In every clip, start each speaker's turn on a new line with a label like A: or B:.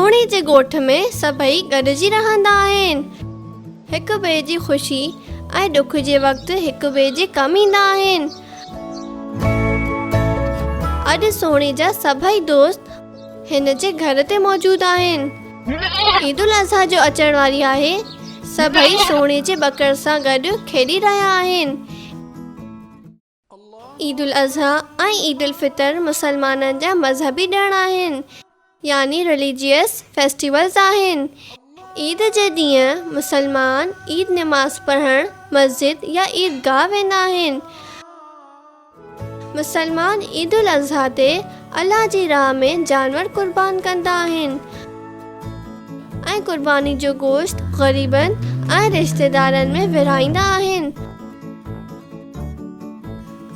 A: سهڻي جي ڳوٺ ۾ سڀئي گڏجي رهندا آهن. هڪ ٻئي جي خوشي ۽ ڏک جي وقت هڪ ٻئي جي ڪم ايندا آهن. اڄ سهڻي جا سڀئي دوست هن جي گهر تي موجود آهن. عيد الاضحيٰ جو اچڻ واري آهي. سڀئي سهڻي جي ٻڪر سان گڏ کيڏي رهيا آهن. عيد الاضحيٰ ۽ عيد الفطر مسلمانن جا مذهبي ڏڻ آهن يعني رليجيئس فيسٽيولز آهن. عيد جي ڏينهن مسلمان عيد نماز پڙهڻ مسجد يا عيد گاهه ويندا آهن. مسلمان عيد الاضحيٰ تي الله جي راهه ۾ جانور قربان ڪندا آهن ۽ قرباني جو گوشت غريبن ۽ رشتيدارن ۾ ورهائيندا آهن.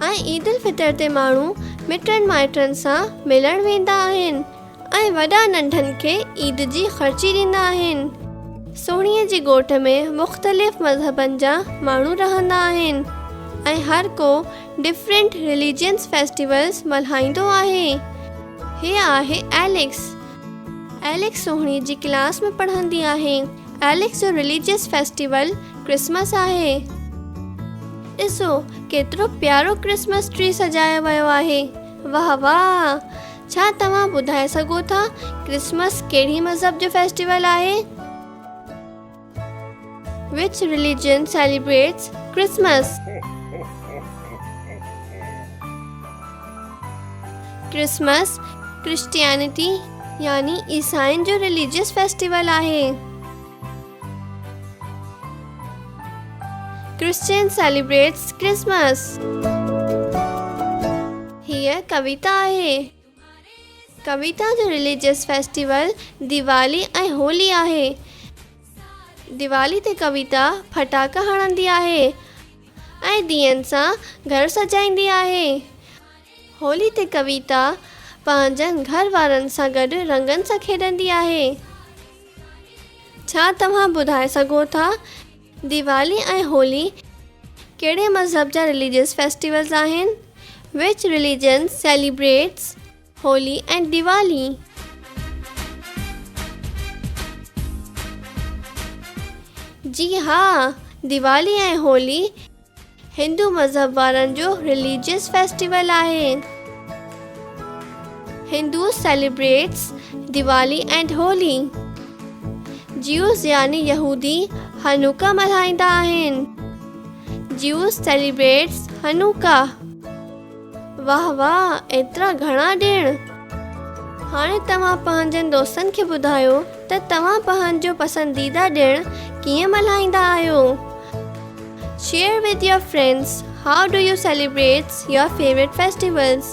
A: ۽ عيد الفطر تي ماڻهو مٽن مائٽن سان ملڻ ويندا آهن ۽ وڏا ننڍن کي عيد جي خرچي ڏيندا آهن. سهڻيء جي ڳوٺ ۾ مختلف مذهبن جا ماڻهو رهندا آهن ۽ هر ڪو ڊفرنٽ رليجنس فيسٽيولز ملهائيندو آهي. هيء آهي ايلڪس. ايلڪس سهڻيء جي ڪلاس ۾ پڙهندي آهي. ايلڪس جو رليجيس فيسٽيول ڪرسمس آهي. ڏسو ڪيترو پيارو ڪرسمس ٽري سجايو ويو آهي. واهه واهه. ڇا توهان ٻڌائي سگهو ٿا ڪرسمس ڪهڙي مذهب جو فيسٽيول آهي؟ Which religion celebrates Christmas? Christmas Christianity يعني عيسائين جو رليجيس فيسٽيول آهي. Christian celebrates Christmas. هيء ڪويتا آهي. ڪويتا جو رليجيس فيسٽيول ديوالي ۽ هولي آهي. ديوالي تي ڪويتا ڦٽاڪا هڻندي آهي ۽ ڏيئن سان گهر سجائيندي آهي. هولي تي ڪويتا پنهنجن گهر وارن سان گڏ رنگن سان کيڏندي آهي. ڇا توهان ٻڌائي سگهو ٿا ديوالي ۽ هولي ڪهڙي مذهب جا رليجيس فيسٽيولز آهن؟ Which religion celebrates Holi ۽ Diwali? جي ها، ديوالي ۽ هولي هندو مذهب وارن جو رليجيس فيسٽيول آهي. Hindus celebrates Diwali and Holi. Jews يعني يهودي هنوڪا ملهائيندا آهن. Jews celebrates Hanukkah. واه واه ايترا گهڻا ڏڻ. هاڻي توهان پنهنجن دوستن کي ٻڌايو ته توهان پنهنجو پسنديده ڏڻ ڪيئن ملهائيندا آهيو. Share with your friends how do you celebrates your favourite festivals.